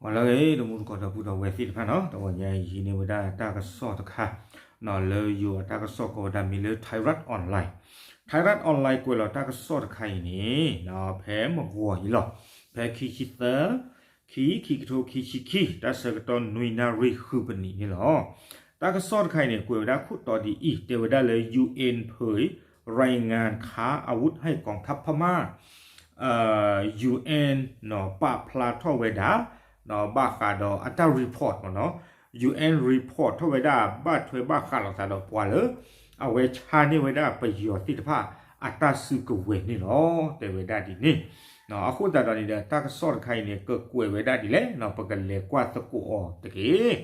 ပှၤလၢအဂ့ၤ တမူတကိးဒီပုၢ်ဒီဝဲၢ်သ့ၣ်တဖၣ်နီၤ, တဂီၤညါအံၤ ဟံးန့ၢ်ဝဲဒၣ်တၢ်ကစီၣ်တခါ လၢယိၤအတၢ်ကစီၣ်ကိးဝဲဒၣ်မ့ၢ်လၢ Thairath Online, Thairath Online ကွဲးလီၤတၢ်ကစီၣ်တခါအံၤန့ၣ် ဖဲမုၢ်ဂီၤအံၤလီၤ, ဖဲခံဆံသၢ ခံ ခံကထိခံဆံခံ တၢ်ဆၢကတီၢ်နွံနၣ်ရံၣ်ဃုပနံးန့ၣ်လီၤ. တၢ်ကစီၣ်တခါအံၤန့ၣ် ကွဲးဝဲဒၣ်ခိၣ်တီဒ်အံၤ တဲဝဲဒၣ်လၢ ယူၣ်အ့ၣ် เผยรายงานค้าอาวุธให้กองทัพพม่า ယူၣ်အ့ၣ် ပာ်ဖျါထီၣ်ဝဲဒၣ် ဘၣ်ဃးဒီးအတၢ် report မ့ၢ်နီၤ, ယူၣ်အ့ၣ် report ထီၣ်ဝဲဒၣ် ဘၣ်ထွဲဘၣ်ဃးလိာ်သးဒီးပှၤလၢ အဝဲဆါန့ၢ်ဝဲဒၣ်ပယီၤသ့ၣ်တဖၣ် အတၢ်စုကဝဲၤန့ၣ်လီၤ. တဲဝဲဒၣ်ဒ်န့ၣ် အဃိသတးဒီးန့ၣ်ဒီး တၢ်ကစီၣ်တခါအံၤန့ၣ် ကကွဲးဝဲဒၣ်ဒ်လဲၣ်နီၤ, ပကလဲၤကွၢ်သကိးအီၤတက့ၢ်.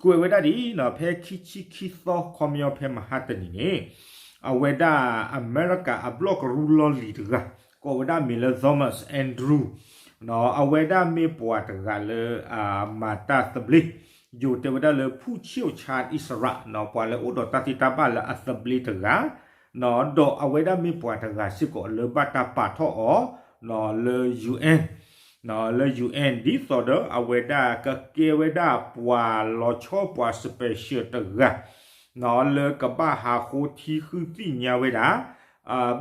ကွဲးဝဲဒၣ်ဒ်နီၤ, ဖဲခံဆံခံသီ ခီပညီဖဲမဟါတနံၤန့ၣ် အဝဲဒၣ်အမဲရကၤအဘျီၣ်ကရူၢ်လီၢ်လံၤတဂၤ ကိးဝဲဒၣ်မ့ၢ်လၢ Thomas Andrews, အဝဲဒၣ်မ့ၢ်ပှၤတဂၤလၢ မၤတၢ်သဘျ့, ယိၤတဲဝဲဒၣ်လၢ ผู้เชี่ยวชาญอิสระ နီၤ, ပှၤလၢအိၣ်ဒီးတၢ်သ့တၢ်ဘၣ်လၢအသဘျ့တဂၤ ဒီးအဝဲဒၣ်မ့ၢ်ပှၤတဂၤစ့ၢ်ကီးလၢဘၣ်တၢ်ပာ်ထီၣ်အီၤ လၢ ယူၣ်အ့ၣ် လၢ ယူၣ်အ့ၣ် ဒ်သိးဒီးအဝဲဒၣ်ကကဲဝဲဒၣ်ပှၤလီၤဆီပှၤ special တဂၤ လၢကဘၣ်ဟးဃိထံဃုသ့ၣ်ညါဝဲဒၣ်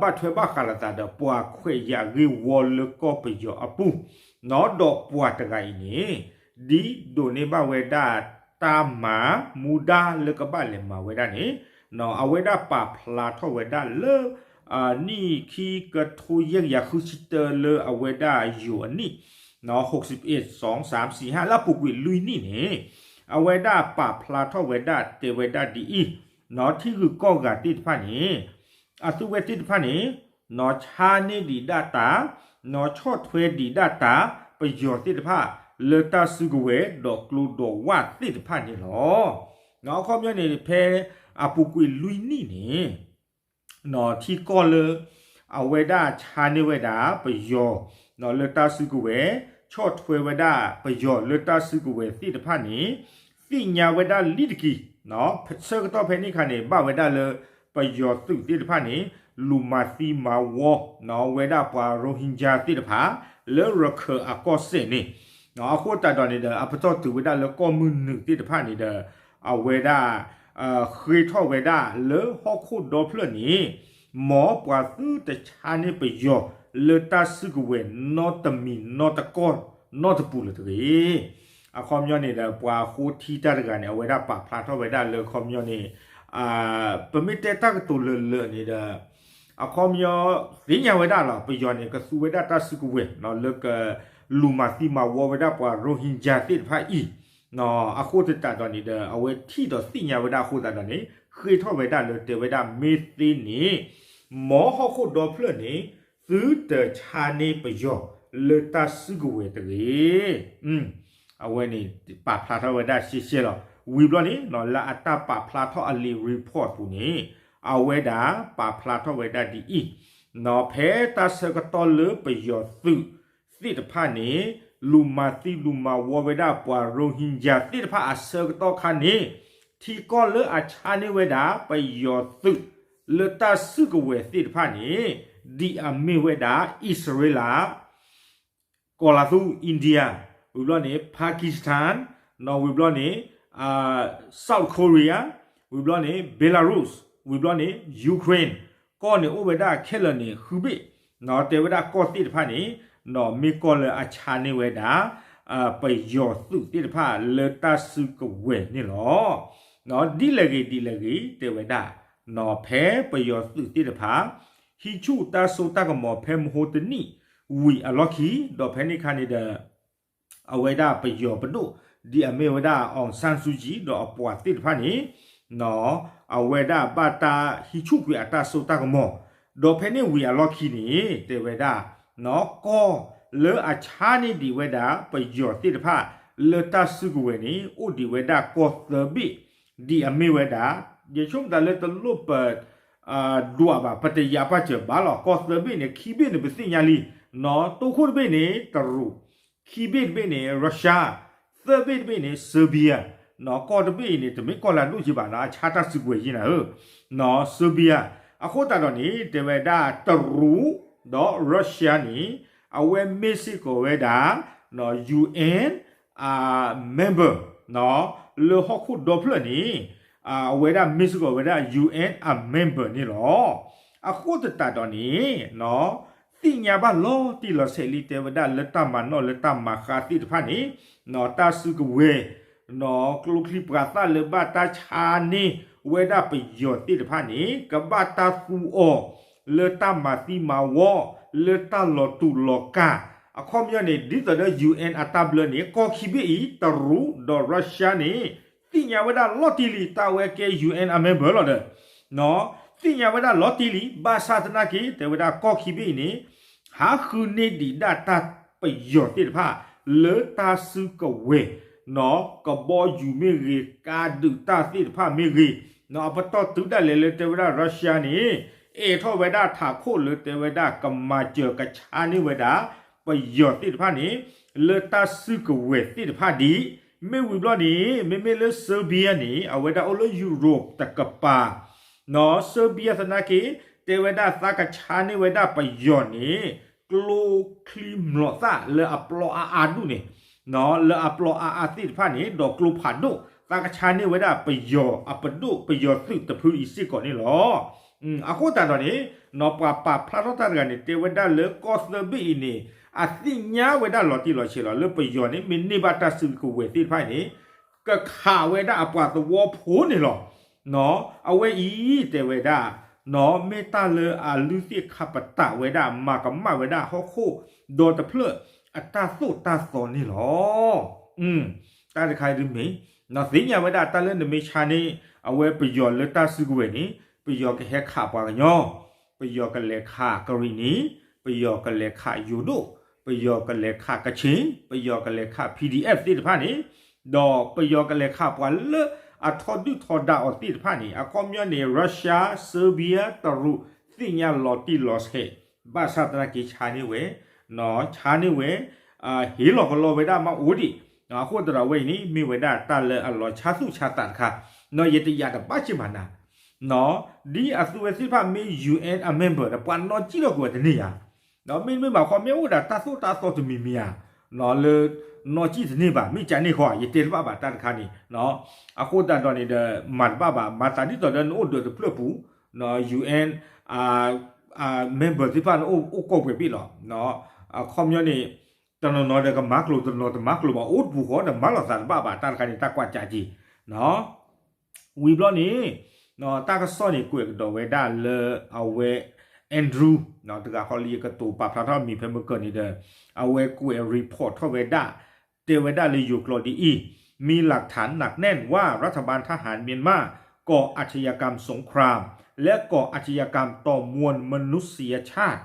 ဘၣ်ထွဲဘၣ်ဃးလိာ်သးဒီးပှၤခွဲးယာ်ဂ့ၢ်ဝီလၢကီၢ်ပယီၤအပူၤ, ဒီးပှၤတဂၤအံၤန့ၣ် ဒ်ဒိးန့ၢ်ဘၣ်ဝဲဒၣ်တၢ်မၤမူဒါလၢကဘၣ်လဲၤမၤဝဲဒၣ်န့ၣ် အဝဲဒၣ်ပာ်ဖျါထီၣ်ဝဲဒၣ်လၢ နံၣ်ခံကထိယဲၢ်ကယၤဃုဆံတၢ လၢအဝဲဒၣ်ယိၤအနံၣ် หกสิบเอ็ด สอง สาม สี่ ห้า လၢအပူၤကွံာ်လွံၢ်နံၣ်န့ၣ် အဝဲဒၣ်ပာ်ဖျါထီၣ်ဝဲဒၣ်တဲဝဲဒၣ်ဒ်အံၤ, ထံဂုၤကီၢ်ဂၤသ့ၣ်တဖၣ်န့ၣ် အသုဝဲသ့ၣ်တဖၣ်န့ၣ် နီၢ်ဆါန့ၢ်ဒံးဒၣ်တၢ်, နီၢ်ဆီၣ်ထွဲဒံးဒၣ်တၢ် ပယီၤသ့ၣ်တဖၣ် လၢတၢ်စုကဝဲၤ ဒီးကျိဒီးဝၣ်သ့ၣ်တဖၣ်န့ၣ်လီၤ. အခီပညီန့ၣ် ဖဲအပူၤကွံာ်လွံၢ်နံၣ်န့ၣ် ထံကီၢ်လၢ အဝဲဒၣ်ဆါန့ၢ်ဝဲဒၣ်ပယီၤ လၢတၢ်စုကဝဲၤ, ဆီၣ်ထွဲဝဲဒၣ်ပယီၤလၢတၢ်စုကဝဲၤသ့ၣ်တဖၣ်န့ၣ် သ့ၣ်ညါဝဲဒၣ်လံတက့ၢ်, ဆၢကတီၢ်ဖဲန့ၣ်အခါန့ၣ် ဘၣ်ဝဲဒၣ်လၢ ပယီၤသုးသ့ၣ်တဖၣ်န့ၣ် လူၤမၤသံမၤဝီ ဝဲဒၣ်ပှၤ Rohingya သ့ၣ်တဖၣ် လၢရခၢၣ်အကီၢ်စဲၣ်န့ၣ်, အဃိသတးဒီးန့ၣ်ဒီး အပတီၢ်တုၤဝဲဒၣ်လၢကီၢ်မုၢ်နုာ်သ့ၣ်တဖၣ်န့ၣ်ဒီး အဝဲဒၣ် ဃ့ထီၣ်ဝဲဒၣ်လၢဟီၣ်ခိၣ်ဒီဖျၢၣ်န့ၣ် မ်ပှၤသုတဆါန့ၢ်ပယီၤလၢတၢ်စုကဝဲၤနီတမံၤနီတကီၢ်နီတပူၤလၢၤတဂ့ၤ. အခီပညီန့ၣ်ဒီး ပှၤဃိထံတၢ်တဂၤန့ၣ် အဝဲဒၣ်ပာ်ဖျါထီၣ်ဝဲဒၣ်လၢအခီပညီန့ၣ် ပမ့ၢ်တဲတၢ်ကတိၤလၢာ်လၢာ်န့ၣ်ဒီး အခီပညီ သ့ၣ်ညါဝဲဒၣ်လီၤ ပယီၤန့ၣ် ကသူဝဲဒၣ်တၢ်စုကဝဲၤ လၢကလူၤမၤသံမၤဝီဝဲဒၣ်ပှၤ Rohingya သ့ၣ်တဖၣ်အံၤ အဃိသတးဒီးန့ၣ်ဒီး အဝဲထံၣ်ဒီးသ့ၣ်ညါဝဲဒၣ်အဃိသတးဒီးန့ၣ် ဃ့ထီၣ်ဝဲဒၣ်လၢတဲဝဲဒၣ်မ့ၢ်သ့န့ၣ် မ်ဟီၣ်ခိၣ်ဒီဖျၢၣ်န့ၣ် သုတဆါန့ၢ်ပယီၤလၢတၢ်စုကဝဲၤတဂ့ၤ. အဝဲန့ၣ် ပာ်ဖျါထီၣ်ဝဲဒၣ်ရှဲရှဲလီၤ. ဝံၤဘျီန့ၣ် လၢအတၢ်ပာ်ဖျါထီၣ်အလံာ် report ပူၤန့ၣ် အဝဲဒၣ်ပာ်ဖျါထီၣ်ဝဲဒၣ်ဒ်အံၤ, ဖဲတၢ်ဆၢကတီၢ်လၢပယီၤသုးသ့ၣ်တဖၣ်န့ၣ် လူၤမၤသံလူၤမၤဝီဝဲဒၣ်ပှၤ Rohingya သ့ၣ်တဖၣ်အဆၢကတီၢ်ခါန့ၣ် ထံကီၢ်လၢအဆါန့ၢ်ဝဲဒၣ်ပယီၤသုး လၢတၢ်စုကဝဲၤသ့ၣ်တဖၣ်န့ၣ် ဒ်အမ့ၢ်ဝဲဒၣ် အံၣ်စရ့လး ကီၢ်လၤသူ India, ဝံၤဘျီန့ၣ် Pakistan, ဝံၤဘျီန့ၣ် South Korea, ဝံၤဘျီန့ၣ် Belarus, ဝံၤဘျီန့ၣ် Ukraine, ကီၢ်န့ၣ်အိၣ်ဝဲဒၣ်ခဲလၢာ်န့ၣ် ဃုဘ့ၣ်, တဲဝဲဒၣ်ကီၢ်သ့ၣ်တဖၣ်န့ၣ် မ့ၢ်ကီၢ်လၢအဆါန့ၢ်ဝဲဒၣ် ပယီၤသုးသ့ၣ်တဖၣ်လၢတၢ်စုကဝဲၤန့ၣ်လီၤ. ဒ်လဲၣ်ဂ့ၤဒ်လဲၣ်ဂ့ၤ တဲဝဲဒၣ် ဖဲပယီၤသုးသ့ၣ်တဖၣ် ဟံးဆူၣ်တၢ်စိတၢ်ကမီၤဖဲမဟိတနံၣ်ဝံၤအလီၢ်ခံ ဒီးဖဲန့ၣ်အခါန့ၣ်ဒီး အဝဲဒၣ်ပယီၤပဒိၣ် ဒ်အမ့ၢ်ဝဲဒၣ် အောင်ဆန်းစုကြည် ဒီးအပှၤသ့ၣ်တဖၣ်န့ၣ် အဝဲဒၣ်ဘၣ်တၢ်ဟံးဆူၣ်ကွံာ်အတၢ်စိတၢ်ကမီၤ ဒီးဖဲန့ၣ်ဝံၤအလီၢ်ခံန့ၣ် တဲဝဲဒၣ် ကီၢ်လၢအဆါန့ၢ်ဒံးဝဲဒၣ်ပယီၤသ့ၣ်တဖၣ် လၢတၢ်စုကဝဲၤန့ၣ် အိၣ်ဒံးဝဲဒၣ်ကီၢ်သၢဘ့ၣ် ဒ်အမ့ၢ်ဝဲဒၣ် ယဆိကမိၣ်သးလၢတလိၣ်ပ ဒွးဘၣ် ပတယာ်ပာ်စၢၤဘၣ်လီၤ. ကီၢ်သၢဘ့ၣ်န့ၣ် ခံဘ့ၣ်န့ၣ် ပသ့ၣ်ညါလံ, တိခိၣ်တဘ့ၣ်န့ၣ် တရူး, ခံဘ့ၣ်တဘ့ၣ်န့ၣ် Russia, သၢဘ့ၣ်တဘ့ၣ်န့ၣ် Serbia, ကီၢ်တဘ့ၣ်အံၤန့ၣ် တမ့ၢ်ကီၢ်လၢအဒိၣ်က့ဘၣ်နီၤ အဆါတၢ်စုကဝဲၤယံၤနၤဧၢ, Serbia, အဃိသတးဒီးန့ၣ် တဲဝဲဒၣ်တရူး ဒီး Russia န့ၣ် အဝဲမ့ၢ်စ့ၢ်ကီးဝဲဒၣ် ယူၣ်အ့ၣ် member လၢဟီၣ်ခိၣ်ဒီဖျၢၣ်န့ၣ် အဝဲဒၣ်မ့ၢ်စ့ၢ်ကီးဝဲဒၣ် UN အ member န့ၣ်လီၤ. အဃိသတးဒီးန့ၣ် သ့ၣ်ညါဘၣ်လီၤတံၢ်လီၤဆဲးလံ တဲဝဲဒၣ်လၢတၢ်မၤနီၣ်လၢတၢ်မၤဃါသ့ၣ်တဖၣ်န့ၣ် တၢ်စုကဝဲၤ ကျိချံပှၤသၣ်လၢဘၣ်တၢ်ဆါန့ၢ်ဝဲဒၣ်ပယီၤသ့ၣ်တဖၣ်န့ၣ် ကဘၣ်တၢ်သူအီၤ လၢတၢ်မၤသံမၤဝီ လၢတၢ်လီၤတူာ်လီၤကာ် အခီပညီန့ၣ် ဒ်သိးဒီး UN အတၢ်ဘျၢန့ၣ် ကီၢ်ခံဘ့ၣ်အံၤ တရူးဒီး Russia န့ၣ် သ့ၣ်ညါဝဲဒၣ်လီၤတံၢ်လံ တၢ်ဝဲကဲ UN အ member လီၤဒီး သ့ၣ်ညါဝဲဒၣ်လီၤတံၢ်လံ ဘၣ်ဆၣ်သနာ်က့ တဲဝဲဒၣ်ကီၢ်ခံဘ့ၣ်အံၤန့ၣ် ဟးဃုန့ၢ်ဒံးဒၣ်တၢ်ပယီၤသ့ၣ်တဖၣ် လၢတၢ်စုကဝဲၤ ကဘီယူၤမ့ၢ်ဂ့ၤ ကါဒုးတၢ်သ့ၣ်တဖၣ်မ့ၢ်ဂ့ၤ အပတီၢ်တုၤဒၣ်လဲာ်လၢတဲဝဲဒၣ် Russia န့ၣ် အဲၣ်ထီၣ်ဝဲဒၣ်ထးခိၣ်လၢတဲဝဲဒၣ်ကမၤစၢၤကဆါန့ၢ်ဝဲဒၣ် ပယီၤသ့ၣ်တဖၣ်န့ၣ် လၢတၢ်စုကဝဲၤသ့ၣ်တဖၣ်ဒ် မ့ၢ်ဝံၤဘျီန့ၣ် မ့မ့ၢ်လၢ Serbia န့ၣ် အဝဲဒၣ်အိၣ်လၢ Europe တကပၤ နီၢ် Serbia သနာ်က့ တဲဝဲဒၣ်သးကဆါန့ၢ်ဝဲဒၣ်ပယီၤန့ၣ် ကျိချံမျိာ်သၣ်လၢအပျီအါအါဒူၣ်န့ၣ် လၢအပျီအါအါသ့ၣ်တဖၣ်န့ၣ် ဒီးကျိဖးဒိၣ် သးကဆါန့ၢ်ဝဲဒၣ်ပယီၤအပဒိၣ် ပယီၤသုးတဖုအံၤစ့ၢ်ကီးန့ၣ်လီၤ. အဃိသတးဒီးန့ၣ် နီၢ် ပှၤပာ်ဖျါထီၣ်တၢ်တဂၤန့ၣ် တဲဝဲဒၣ်လၢကီၢ်သၢဘ့ၣ်အံၤန့ၣ် အသ့ၣ်ညါဝဲဒၣ်လီၤတံၢ်လီၤဆဲးလီၤ လၢပယီၤန့ၣ် မ့ၢ်န့ၢ်ဘၣ်တၢ်စုကဝဲၤသ့ၣ်တဖၣ်အံၤန့ၣ် ကခးဝဲဒၣ်အပှၤသဝီဖိန့ၣ်လီၤ. နီၢ် အဝဲအံၤတဲဝဲဒၣ် နီၢ် မ့ၢ်တၢ်လၢအလုၢ်သ့ၣ်ခါပတာ်ဝဲဒၣ် မၤကမၣ်ဝဲဒၣ်ဟီၣ်ခိၣ်ဒီတဖျၢၣ်အတၢ်သိၣ်တၢ်သီန့ၣ်လီၤ. တၢ်တခါအံၤဒ်မ့ၢ် နီၢ် သ့ၣ်ညါဝဲဒၣ်တၢ်လၢနမ့ၢ်ဆါန့ၢ် အဝဲပယီၤလၢတၢ်စုကဝဲၤန့ၣ် ပယီၤကဟဲခးပှၤကညီ ပယီၤကလဲၤခးကရံၣ်နံၣ် ပယီၤကလဲၤခးယိၤဒိၣ် ပယီၤကလဲၤခးကခ့ၣ် ပယီၤကလဲၤခး PDF သ့ၣ်တဖၣ်န့ၣ် ဒီးပယီၤကလဲၤခးပှၤလၢအထီဒုၣ်ထီဒါအီၤသ့ၣ်တဖၣ်န့ၣ် အခီပညီန့ၣ် Russia Serbia တရူး သ့ၣ်ညါလီၤတံၢ်လီၤဆဲး ဘၣ်ဆၣ်သနာ်က့ဆါန့ၢ်ဝဲ ဆါန့ၢ်ဝဲ ဟ့ၣ်လီၤကလီဝဲဒၣ်မးအိၣ်ဒံး အဃိသတးဒီးဝဲအံၤန့ၣ် မ့ၢ်ဝဲဒၣ်တၢ်လၢအလီၤဆါသူၣ်ဆါသးတခါ နီၢ် ယတယာ်တဘၣ်က့ၤမးနၤ နီၢ် ဒ်အသုဝဲသ့ၣ်တဖၣ်မ့ၢ် UN အ member ဒီး ပှၤနီၢ်ကံၣ်ထီၣ်ကွံာ်ဝဲတန့ၢ်ဧါ ဒီးမ့တမ့ၢ်ဘၣ်ခီ မ့ၢ်အိၣ်ဒၣ်တၢ်သိၣ်တၢ်သီတမံၤမံၤဧါ နီၢ် လၢနီၢ်ကံၣ်တန့ၢ်ဘၣ် မ့ၢ်ကန့ၢ်ဃီ ယတဲတဘၣ်ဘၣ်တၢ်တခါန့ၣ် အဃိသတးဒီးန့ၣ်ဒီး မၤတဘၣ်ဘၣ် မၤသးဒ်သိးဒီးနအိၣ်ဒီးတဖျၢၣ်ပူၤ UN member သ့ၣ်တဖၣ်န့ၣ်အိၣ်ကိးပှဲၤဘ့ၣ်လီၤ အခီပညီန့ၣ် တနီၤနီၤဒီးကမၤကျိၤ တနီၤတမၤကျိၤဘၣ် အိၣ်တပူၤဃီဒီးမၤလိာ်သးတဘၣ်ဘၣ် တၢ်တခါန့ၣ် တၢ်ကွၢ်ကးက့ၤ ဝံၤဘျီန့ၣ် တၢ်ကစီၣ်န့ၣ် ကွဲးကဒီးဝဲဒၣ်လၢအဝဲ Andrew တဂၤဃီလၢယကတိၤပာ်ဖျါထီၣ်မံၤဖဲမုၢ်ကၢၢ်န့ၣ်ဒီး အဝဲကွဲး report ထီၣ်ဝဲဒၣ် တဲဝဲဒၣ်လၢယိၤကျိာ်ဒ်အံၤ มีหลักฐานหนักแน่นว่ารัฐบาลทหารเมียนมาก่ออาชญากรรมสงครามและก่ออาชญากรรมต่อมวลมนุษยชาติ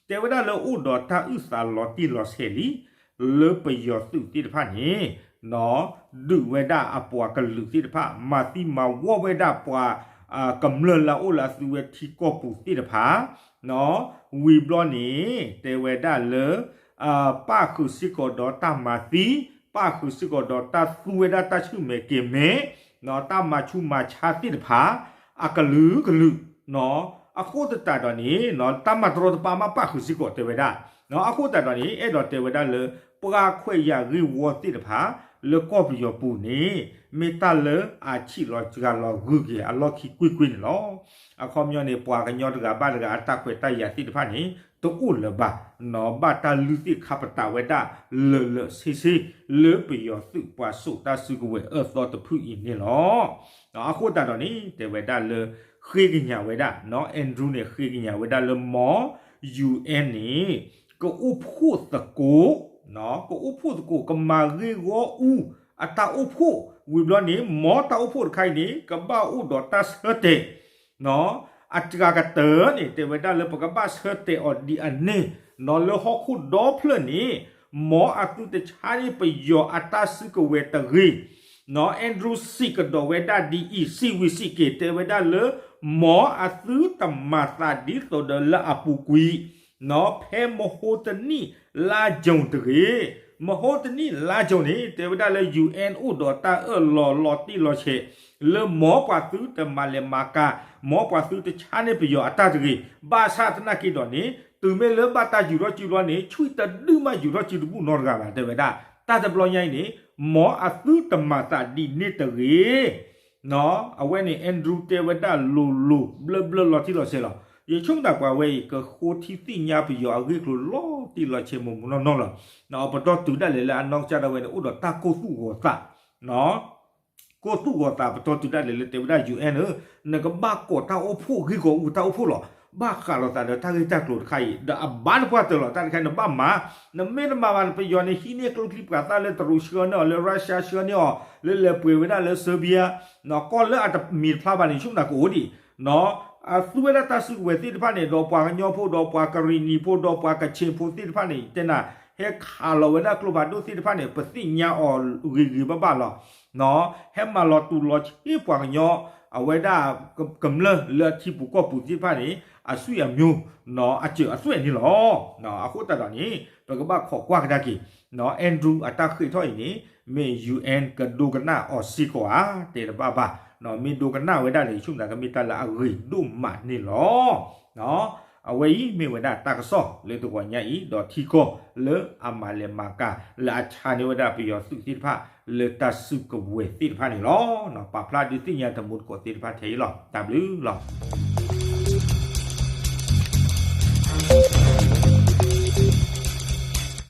တဲဝဲဒၣ်လၢအိၣ်ဒီးတၢ်အုၣ်သးလီၤတံၢ်လီၤဆဲးလံ လၢပယီၤသုးသ့ၣ်တဖၣ်န့ၣ် ဒုးဝဲဒၣ်အပှၤကလုာ်သ့ၣ်တဖၣ် မၤသံမၤဝီဝဲဒၣ်ပှၤ ကမျၢၢ်လၢအအိၣ်လၢအသုဝဲထံကီၢ်ပူၤသ့ၣ်တဖၣ် ဝံၤဘျီန့ၣ် တဲဝဲဒၣ်လၢ ပၣ်ဃုာ်စ့ၢ်ကီးဒီးတၢ်မၤသံ ပၣ်ဃုာ်စ့ၢ်ကီးဒီးတၢ်သူဝဲဒၣ်တၢ်ဆူၣ်မဲာ်ကဲၤမဲာ် တၢ်မၤဆူးမၤဆါသ့ၣ်တဖၣ် အကလုာ်ကလုာ် အဃိသတးဒီးန့ၣ် တၢ်မၤတရီတပါမးပၣ်ဃုာ်စ့ၢ်ကီးတဲဝဲဒၣ် အဃိသတးဒီးန့ၣ် အဲၣ်ဒိးတဲဝဲဒၣ်လၢ ပှၤခွဲးယာ်ဂ့ၢ်ဝီသ့ၣ်တဖၣ် လၢကီၢ်ပယီၤပူၤန့ၣ် မ့ၢ်တၢ်လၢအဆံးလီၤစှၤလီၤဂုာ်က့ၤအလီၢ်ခံကွ့ၢ်ကွ့ၢ်န့ၣ်လီၤ. အခီပညီန့ၣ် ပှၤကညီတဂၤဘၣ်တဂၤအတၢ်ခွဲးတၢ်ယာ်သ့ၣ်တဖၣ်န့ၣ် တအိၣ်လၢၤဘၣ် နီၢ် ဘၣ်တၢ်လုၢ်သ့ၣ်ခါပတာ်ဝဲဒၣ်လၢာ်လၢာ်ဆ့ဆ့ လၢပယီၤသုးပှၤစိာ်တၢ်စုကဝဲၤအၢသီတဖုအံၤန့ၣ်လီၤ. အဃိသတးဒီးန့ၣ် တဲဝဲဒၣ်လၢ ဃ့ကညးဝဲဒၣ် နီၢ် Andrew န့ၣ် ဃ့ကညးဝဲဒၣ်လၢ မ့ၢ် UN န့ၣ် ကအိၣ်ဖှိၣ်သကိး ကအိၣ်ဖှိၣ်သကိး ကမၤဂ့ၢ်ဂီၢ်အူ အတၢ်အိၣ်ဖှိၣ် ဝံၤဘျီန့ၣ် မ့ၢ်တၢ်အိၣ်ဖှိၣ်တခါအံၤန့ၣ် ကဘၣ်အိၣ်ဒီးတၢ်ဆၢတဲာ် အတဂၤကတၢၢ်န့ၣ် တဲဝဲဒၣ်လၢပကဘၣ်ဆၢတဲာ်အီၤဒ်အန့ၣ် နီၢ် လၢဟီၣ်ခိၣ်ဒီဖျၢၣ်န့ၣ် မ်အသုတဆါန့ၢ်ပယီၤအတၢ်စုကဝဲၤတဂ့ၤ နီၢ် Andrew စံးကဒီးဝဲဒၣ်ဒ်အံၤ စံးဝံၤစံးက့ၤ တဲဝဲဒၣ်လၢ မ်အသုတမၤသးဒ်သိးဒီးလၢအပူၤကွံာ် နီၢ် ဖဲမဟိတနံၣ်လါယူၤတဂ့ၤ မဟိတနံၣ်လါယူၤန့ၣ် တဲဝဲဒၣ်လၢ UN အိၣ်ဒီးတၢ်အၢၣ်လီၤလီၤတံၢ်လီၤဆဲး လၢမ်ပှၤသုတမၤလဲၤမၤကၤ မ်ပှၤသုတဆါန့ၢ်ပယီၤအတၢ်တဂ့ၤ ဘၣ်ဆၣ်သနာ်က့ဒီးန့ၣ် တုၤမ့ၢ်လၢဘၣ်တၢ်ယူၤထီၣ်စုဘျီန့ၣ် ဆွံတဒုမးယူၤထီၣ်စုတဘူၣ်နီတဂၤဘၣ် တဲဝဲဒၣ် တၢ်တဘျီညါအံၤန့ၣ် မ်အသုတမၤသးဒ်န့ၣ်တဂ့ၤ. အဝဲန့ၣ် Andrew တဲဝဲဒၣ်လိၤလိၤဘျၢဘျၢလီၤတံၢ်လီၤဆဲးလီၤ. ယဆိကမိၣ်သးပှၤဝဲအံၤ ကဃိထံသ့ၣ်ညါပယီၤအဂ့ၢ်ကျိၤလီၤတံၢ်လီၤဆဲးမိၢ်မိၢ်နီၢ်နီၢ်လီၤ. ပတီၢ်တုၤဒၣ်လဲာ်လၢအနီၢ်ကစၢ်ဒၣ်ဝဲန့ၣ် အိၣ်ဒီးတၢ်ကိၢ်သူၣ်ဂီၤသး ကိၢ်သူၣ်ဂီၤသး ပတီၢ်တုၤဒၣ်လဲာ်လၢတဲဝဲဒၣ် ယူၣ်အဲၣ် ဧၢ, နကဘၣ်ကိးတၢ်အိၣ်ဖှိၣ်ဂ့ၢ်ကီအူတၢ်အိၣ်ဖှိၣ်လီၤ. ဘၣ်ဃးလိာ်သးဒီးတၢ်ဂ့ၢ်တၢ်ကျိၤတခါအံၤ ဒီးအဘၣ်တပှၢ်တၢၢ်လီၤ. တၢ်တခါနဘၣ်မၤ, နမ့ၢ်တမၤဘၣ် ပယီၤန့ၣ်ဟံးန့ၢ်ကျိချံမျိာ်သၣ်လၢတရူးဆှၢန့ၢ်အီၤ လၢ Russia ဆှၢန့ၢ်အီၤ လၢလဲၤပှ့ၤဝဲဒၣ်လၢ Serbia ကီၢ်လၢအတမံၤတဖျါဘၣ်န့ၣ် ဆိကမိၣ်သးကအိၣ်ဒံး အသူဝဲဒၣ်တၢ်စုကဝဲၤသ့ၣ်တဖၣ်န့ၣ် ဒီးပှၤကညီဖိ ဒီးပှၤကရံၣ်နံၤဖိ ဒီးပှၤကခ့ၣ်ဖိသ့ၣ်တဖၣ်န့ၣ် တဲနၤ ဟဲခးလီၤဝဲဒၣ်ကျိဖးဒိၣ်သ့ၣ်တဖၣ်န့ၣ် ပသ့ၣ်ညါအီၤဂ့ၤဂ့ၤဘၣ်ဘၣ်လီၤ. ဟဲမၤလီၤတူာ်လီၤဆ့ပှၤကညီ အဝဲဒၣ်ကမျၢၢ်လၢအထံပူၤကီၢ်ပူၤသ့ၣ်တဖၣ်န့ၣ် အသွံၣ်အမျိုး အစၢၤအသွဲၣ်န့ၣ်လီၤ. အဃိသတးဒီးန့ၣ် ပကဘၣ်ခိးကွၢ်ကဒါက့ၤ Andrew အတၢ်ဃ့ၢ်ထီၣ်အံၤန့ၣ် မ့ၢ် ယူၣ်အဲၣ် ကဒိကနၣ်အီၤစ့ၢ်ကီးဧါ တဲတဘၣ်ဘၣ်. မ့ၢ်ဒိကနၣ်ဝဲဒၣ်န့ၣ် ယဆိကမိၣ်သးကမ့ၢ်တၢ်လၢအဂ့ၤဒိၣ်မးန့ၣ်လီၤ. အဝဲအံၤမ့ၢ်ဝဲဒၣ်တၢ်ကစီၣ်လၢတဂီၤညါအံၤ ဒီးထံကီၢ်လၢအမၤလဲၤမၤကၤ လၢအဆါန့ၢ်ဝဲဒၣ်ပယီၤသုးသ့ၣ်တဖၣ် လၢတၢ်စုကဝဲၤသ့ၣ်တဖၣ်န့ၣ်လီၤ. ပာ်ဖျါဒုးသ့ၣ်ညါတမူတကိးသ့ၣ်တဖၣ်ထဲအံၤလီၤ. တၢ်ဘျုးလီၤ.